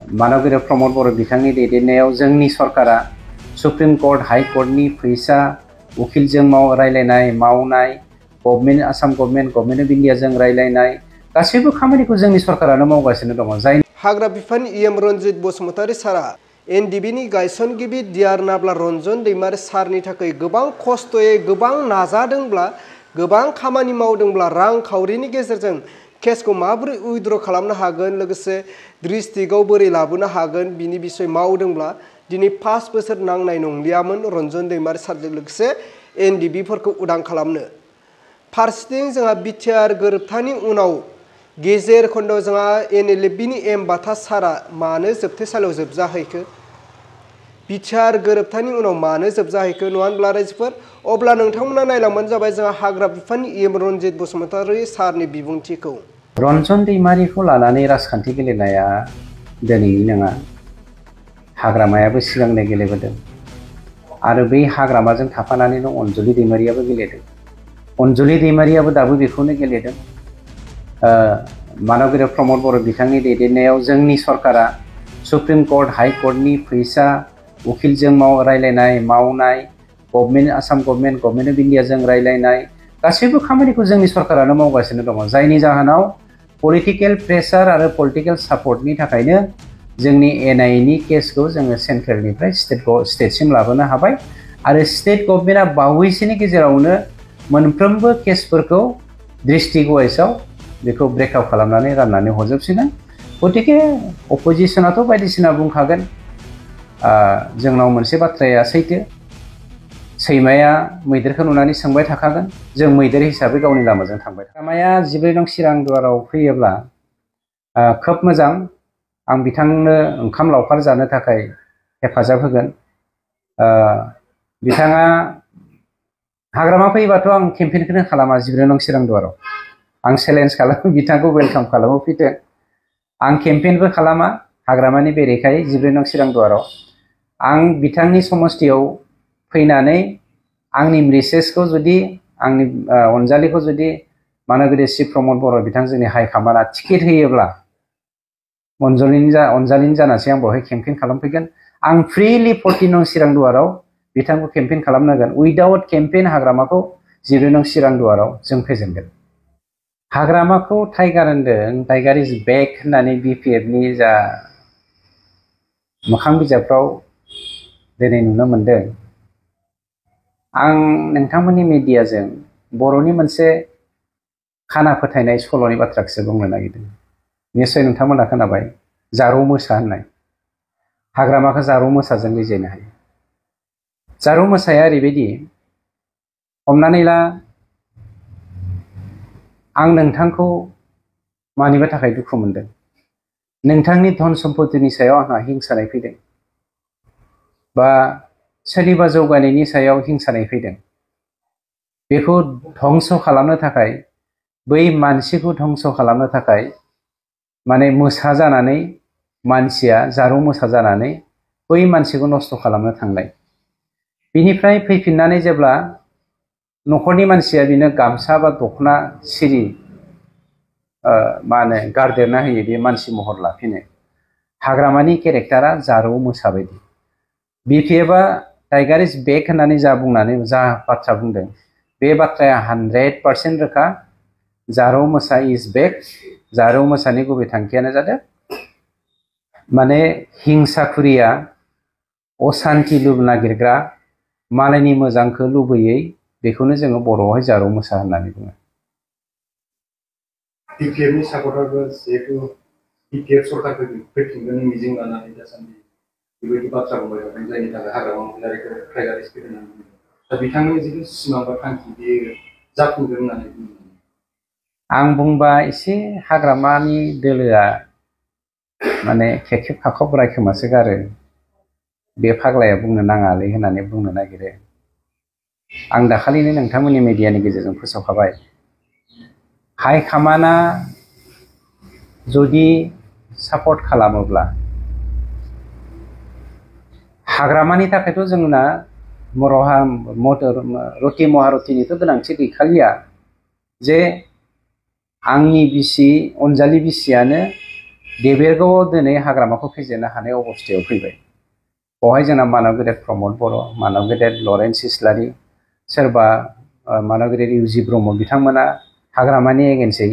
मानगीर प्रमद बर' बिथांनि दैदेननायाव जोंनि सरकारा सुप्रीम कोर्ट हाई कोर्टनि फैसा उकिलजों रायलायनाय मावनाय गभर्नमेंट आसाम गभर्नमेंट अफ इंडियाजों रायलायनाय गासैबो खामानिखौ जोंनि सरकारानो मावगासिनो दङ। जाय हाग्रा बिफाननि इएम रनजित बसुमतारी सारा एनडिबिनि गायसनगिरि डिआर नाब्ला रन्जन दैमारी सारनि थाखाय गोबां खस्थ'यै गोबां नाजादोंब्ला गोबां खामानि मावदोंब्ला रांखावरिनि गेजेरजों केसखौ माबोरै उइथड्र खालामनो हागोन लोगोसे डिस्ट्रिक्टआव बोरै लाबोनो हागोन बिनि बिसय मावदोंब्ला दिनै 5 बोसोर नांनाय नंलियामोन रन्जन दैमारी सारजों लोगोसे एनडिबिफोरखौ उदां खालामनो। फारसेथिं जोंहा बिटिआर गोरोबथानि उनाव गेजेर खन्द'आव जोंहा एनएलएफबिनि एम बाथा सारा मानो जोबथेसालियाव जोबजाहैखो बिटिआर गोरोबथानि उनाव मानो जोबजाहैखो नङा होनब्ला रायजोफोर अब्ला नोंथांमोना नायलांबानो जाबाय जोंहा हाग्रा बिफाननि इएम रनजित बसुमतारी सारनि बिबुंथिखौ। रन्जन दैमारीखौ लानानै राजखान्थि गेलेनाया दिनैनि नङा, हाग्रामायाबो सिगांनो गेलेबोदों आरो बै हाग्रामाजों थाफानानैनो अनजलि दैमारीयाबो गेलेदों। अनजलि दैमारीयाबो दाबो बेखौनो गेलेदों। मानगीर प्रमद बर' बिथांनि दैदेननायाव जोंनि सरकारा सुप्रीम कोर्ट हाई कोर्टनि फैसा उकिलजों रायलायनाय मावनाय गभर्नमेंट आसाम गभर्नमेंट अफ इंडियाजों रायलायनाय गासैबो खामानिखौ जोंनि सरकारानो मावगासिनो दङ। जायनि जाहोनाव पलिटिकल प्रेसार आरो पलिटिकल सापर्टनि थाखायनो जोंनि एनआईनि केसखौ जोङो सेन्ट्रेलनिफ्राय स्टेटसिम लाबोनो हाबाय आरो स्टेट गभर्नमेन्टआ बावैसोनि गेजेरावनो मोनफ्रोमबो केसफोरखौ डिस्ट्रिक्ट वाइजआव बेखौ ब्रेकआप खालामनानै राननानै हरजोबसिगोन। गतिके अपोजिशनाथ' बायदिसिना बुंखागोन। जोंनाव मोनसे बाथ्राया सैथो, सैमाया मैदेरखौ नुनानै सोंबाय थाखागोन, जों मैदेर हिसाबै गावनि लामाजों थांबाय। हाग्रामाया 14 नं चिरांदुवाराव फैयोब्ला खोब मोजां। आं बिथांनो ओंखाम लावखार जानो थाखाय हेफाजाब होगोन। बिथाङा हाग्रामा फैबाथ' आं केम्पेइनखौनो खालामा 14 नं चिरांदुवाराव। आं चेलेन्ज खालामो, बिथांखौ वेलकाम खालामो फैदो। आं केम्पेइनबो खालामा हाग्रामानि बेरेखायै 14 नं चिरांदुवाराव। आं बिथांनि समस्थियाव फैनानै आंनि मिसेसखौ जुदि आंनि अनजालिखौ जुदि मानगीर शिव प्रमद बर' बिथां जोंनि हाइकमान्डआ टिकेट होयोब्ला अनजालिनि जानासै आं बेवहाय केम्पेइन खालामफैगोन। आं फ्रिलि 14 नं चिरांदुवाराव बिथांखौ केम्पेइन खालामनांगोन। उइदाउट केम्पेइन हाग्रामाखौ 14 नं चिरांदुवाराव जों फेजेनगोन। हाग्रामाखौ टाइगार होनदों, टाइगार इज बेक होननानै बिपिएफनि जा मोखां बिजाबफ्राव दिनै नुनो मोन्दों। आं नोंथांमोननि मिडियाजों बर'नि मोनसे खाना फोथायनाय सल'नि बाथ्राखौसो बुंनो नागिरदों। निश्चय नोंथांमोना खोनाबाय, जारौ मोसा होननाय। हाग्रामाखौ जारौ मोसाजों रिजायनो हायो। जारौ मोसाया ओरैबायदि, हमनानै ला आं नोंथांखौ मानिबा थाखाय दुखु मोनदों, नोंथांनि धन सम्पतिनि सायाव आंहा हिंसानाय फैदों बा सोरनिबा जौगानायनि सायाव हिंसानाय फैदों। बेखौ धंस खालामनो थाखाय, बै मानसिखौ धंस खालामनो थाखाय माने मोसा जानानै मानसिया जारौ मोसा जानानै बै मानसिखौ नस्थ' खालामनो थांनाय। बिनिफ्राय फैफिननानै जेब्ला न'खरनि मानसिया बिनो गामसा बा दखना सिरि गारदेरना होयो, बे मानसि महर लाफिनो। हाग्रामानि केरेक्टारा जारौ मोसा बायदि। बिपिएफआ टाइगार इज बेक होननानै जा बाथ्रा बुंदों, बे बाथ्राया 100% रोखा। जारौ मोसा इज बेक। जारौ मोसानि गुबै थांखियानो जादों माने हिंसाखुरिया, असान्ति नागिरग्रा, मालायनि मोजांखौ लुबैयै, बेखौनो जोङो बर'आवहाय जारौ मोसा होननानै बुङो। बिपिएफनि सापर्टारबो जिहेतु बिपिएफ सरकारखौ फैफिनगोन मिजिं लानानै दासान्दि बेबायदि बाथ्रा बुंबाय थादों, जायनि थाखाय हाग्रामा महिलारिखौ टाइगार इज बेक होननानै बुङो। दा बिथांनि जिथु सिमां बा थांखि बेयो जाफुंगोन होननानै बुङो। आं बुंबा एसे हाग्रामानि दोलोआ माने खेखेब खाखब रायखोमासो गारो। बे फाग्लाया बुंनो नाङालै होननानै बुंनो नागिरो। आं दाखालिनो नोंथांमोननि मिडियानि गेजेरजों फोसावखाबाय, हाइकमान्डआ जुदि सापर्ट खालामोब्ला हाग्रामानि थाखायथ' जोंना रति महारतिनिथ' गोनांथि गैखालिया जे आंनि बिसि अनजालि बिसियानो देबेरगावआव दिनै हाग्रामाखौ फेजेननो हानाय अबस्थायाव फैबाय। बेवहाय जोंना मानव गेदेर प्रमद बर', मानव गेदेर लरेन्स इस्लारि, सोरबा मानव गेदेर इउजि ब्रह्म बिथांमोना हाग्रामानि एगेन्स्टै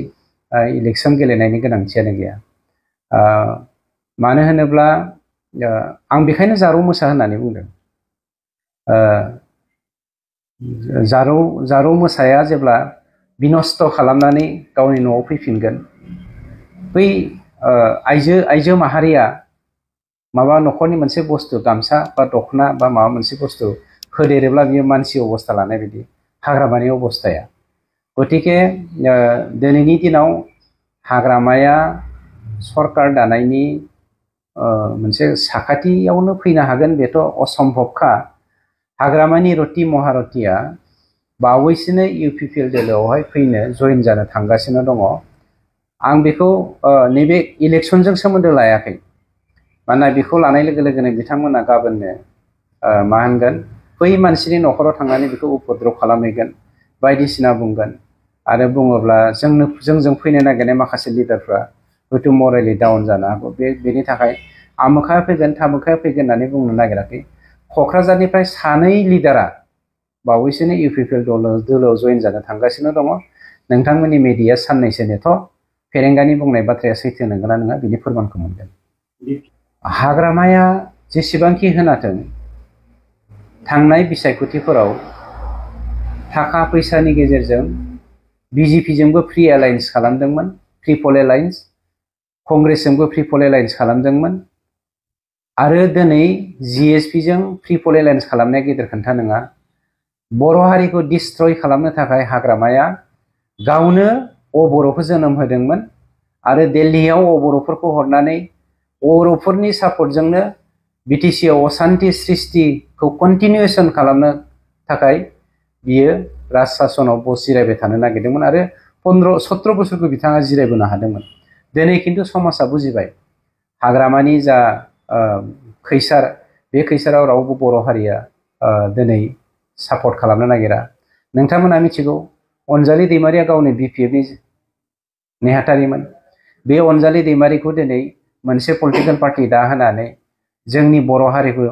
इलेक्सन गेलेनायनि गोनांथियानो गैया। मानो होनोब्ला आं बेखायनो जारौ मोसा होननानै बुंदों। जारौ मोसाया जेब्ला बिनस्थ खालामनानै गावनि न'आव फैफिनगोन, बै आइजो माहारिया माबा न'खरनि मोनसे बुस्थु गामसा बा दखना बा माबा मोनसे बुस्थु होदेरोब्ला बियो मानसि अबस्था लानाय बायदि हाग्रामानि अबस्थाया। गतिके दिनैनि दिनाव हाग्रामाया सरकार दानायनि मोनसे साखाथियावनो फैनो हागोन बेथ' असम्भबखा। हाग्रामानि रति महारतिया बावैसोनो UPPL दोलोआवहाय फैनो जइन जानो थांगासिनो दङ। आं बेखौ नैबे इलेक्सनजों सोमोन्दो लायाखै, मानोना बेखौ लानाय लोगो लोगोनो बिथांमोना गाबोननो मा होनगोन बै मानसिनि न'खराव थांनानै बेखौ उपद्रब खालामहैगोन, बायदिसिना बुंगोन। आरो बुङोब्ला जोंजों फैनो नागिरनाय माखासे लिडारफ्रा हयथ' मरेलि डाउन जानो हागौ। बेनि थाखाय आमोखा फैगोन थामोखा फैगोन होननानै बुंनो नागिराखै। क'क्राझारनिफ्राय 2 लिडारा बावैसोनो UPPL दोलोआव जइन जानो थांगासिनो दङ। नोंथांमोननि मेडिया साननैसो नेथ' फेरेंगानि बुंनाय बाथ्राया सैथो नंगौना नङा बिनि फोरमानखौ मोनगोन। हाग्रामाया जेसेबांखि होनाथों थांनाय बिसायख'थिफोराव थाखा फैसानि गेजेरजों BJP जोंबो फ्रि एलायन्स खालामदोंमोन, फ्रि पल एलायन्स, कंग्रेसजोंबो फ्रि पल एलायन्स खालामदोंमोन। आरो दिनै GSP जों फ्रि पल एलायन्स खालामनाया गेदेर खोन्था नङा। बर' हारिखौ डिस्ट्रय खालामनो थाखाय हाग्रामाया गावनो बर'खौ जोनोम होदोंमोन आरो दिल्लीयाव बर'फोरखौ हरनानै बर'फोरनि सापर्टजोंनो BTC आव असान्ति सृष्टिखौ कन्टिनिउसन खालामनो थाखाय बियो राज सासनाव जिरायबाय थानो नागिरदोंमोन आरो 15-17 बोसोरखौ बिथाङा जिरायबोनो हादोंमोन। दिनै खिन्थु समाजा बुजिबाय हाग्रामानि जा खैसार, बे खैसाराव रावबो बर' हारिया दिनै सापर्ट खालामनो नागिरा। नोंथांमोना मिथिगौ अनजालि दैमारिया गावनि BPF नि नेहाथारिमोन। बे अनजालि दैमारिखौ दिनै मोनसे पलिटिकेल पार्टि दाहोनानै जोंनि बर' हारिखौ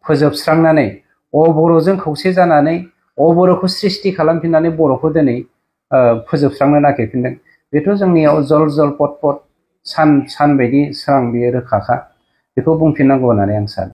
फोजोबस्रांनानै बर'जों खौसे जानानै बर'खौ सृष्टि खालामफिननानै बर'खौ दिनै फोजोबस्रांनो नागिरफिनदों। बेथ' जोंनियाव जल जल पट पट सान बायदि स्रां, बेयो रोखाखा। बेखौ बुंफिननांगौ होननानै आं सानो।